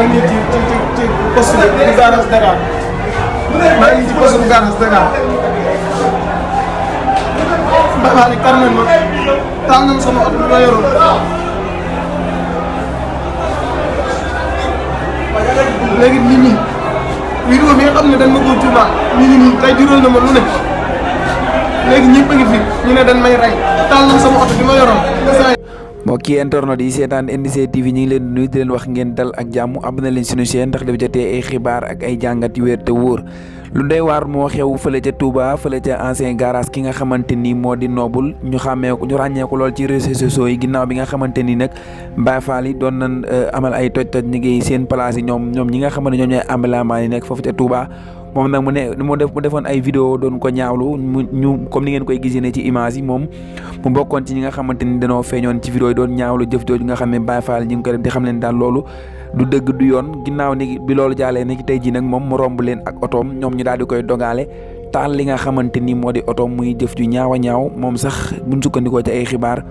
ngi nii ci poste bi garage Dakar maa ngi ci poste bu garage Dakar Baye Fall kar nañ ma taal nañ sama oto bi ma yoroon léegi nit ñi vidéo bi nga xam ne dañ ma ko tuumaal nit ñi tey jural na ma lu ne léegi ñëpp a ngi fi ñu ne dañ may rey taal nañ sama oto bi ma yoroon. mbokki internet yi seetaan NDC TV ñu ngi leen di nuyu di leen wax ngeen dal ak jàmm abonné leen suñu chaîne ndax dafa jotee ay xibaar ak ay jàngat yu wér te wóor lu doy waar moo xew fële ca Touba fële ca ancien garage ki nga xamante ni moo di Noble ñu xàmmee ko ñu ràññee ko lool ci réseaux sociaux yi ginnaaw bi nga xamante ni nag Baye Fall yi doon nañ amal ay toj-toj ñu ngi seen place yi ñoom ñi nga xamante ñoom ñooy ambulant yi nekk foofu ca Touba. moom nag mu defoon ay vidéo doon ko ñaawlu ñu comme ni ngeen koy gisee ne ci image yi moom mu bokkoon ci ñi nga xamante ni dañoo feeñoon ci vidéo yi doon ñaawlu jëf jooju nga xam ne Baye Fall ñi ngi ko def di xam leen daal loolu du dëgg du yoon ginnaaw ni bi loolu jàllee ni tey jii nag moom mu romb leen ak otoom ñoom ñu daal di koy dogaale taal li nga xamante ni moo di otoom muy jëf ju ñaaw a ñaaw moom sax buñ sukkandikoo ci ay xibaar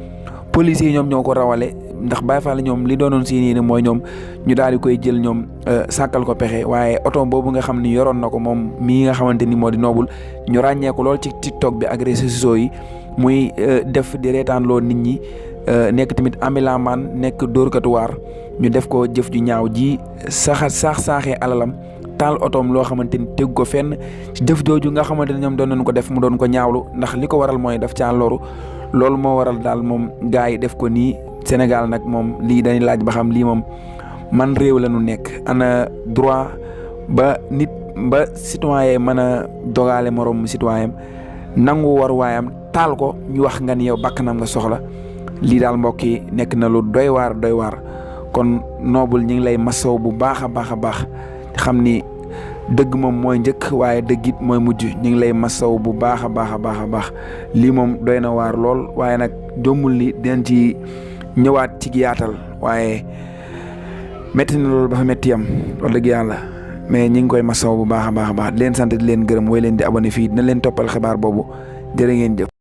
police yi ñoom ñoo ko rawale ndax Baye Fall ñoom li doonoon seen yéene mooy ñoom ñu daal di koy jël ñoom sàkkal ko pexe waaye oto boobu nga xam ni yoroon na ko moom mii nga xamante ni moo di Noble ñu ràññee ko lool ci TikTok bi ak réseaux sociaux yi muy def di reetaan loo nit ñi nekk tamit ambulant nekk dóorkatu waar ñu def ko jëf ju ñaaw ji saaxee alalam taal otoom loo xamante ni teg ko fenn ci jëf jooju nga xamante ni ñoom doon nañ ko def mu doon ko ñaawlu ndax li ko waral mooy daf caa loru loolu moo waral daal moom gars yi def ko nii Sénégal nag moom lii dañuy laaj ba xam lii moom man réew la ñu nekk ana droit ba nit ba citoyen mën a dogaale moroom citoyen nangu war waayam taal ko ñu wax nga ni yow bakkanam nga soxla lii daal mbokk yi nekk na lu doy waar kon Noble ñu ngi lay masaw bu baax a baax xam ni dëgg moom mooy njëkk waaye dëgg it mooy mujj ñu ngi lay masaw bu baax a baax lii moom doy na waar lool waaye nag jombul ni dinañ ci ñëwaat ci yaatal waaye métti na loolu ba fa métti yam wax dëgg yàlla mais ñi ngi koy masaw bu baax a baax di leen sant di leen gërëm woy leen di abonné fii dina leen toppal xibaar boobu jërë ngeen jëf.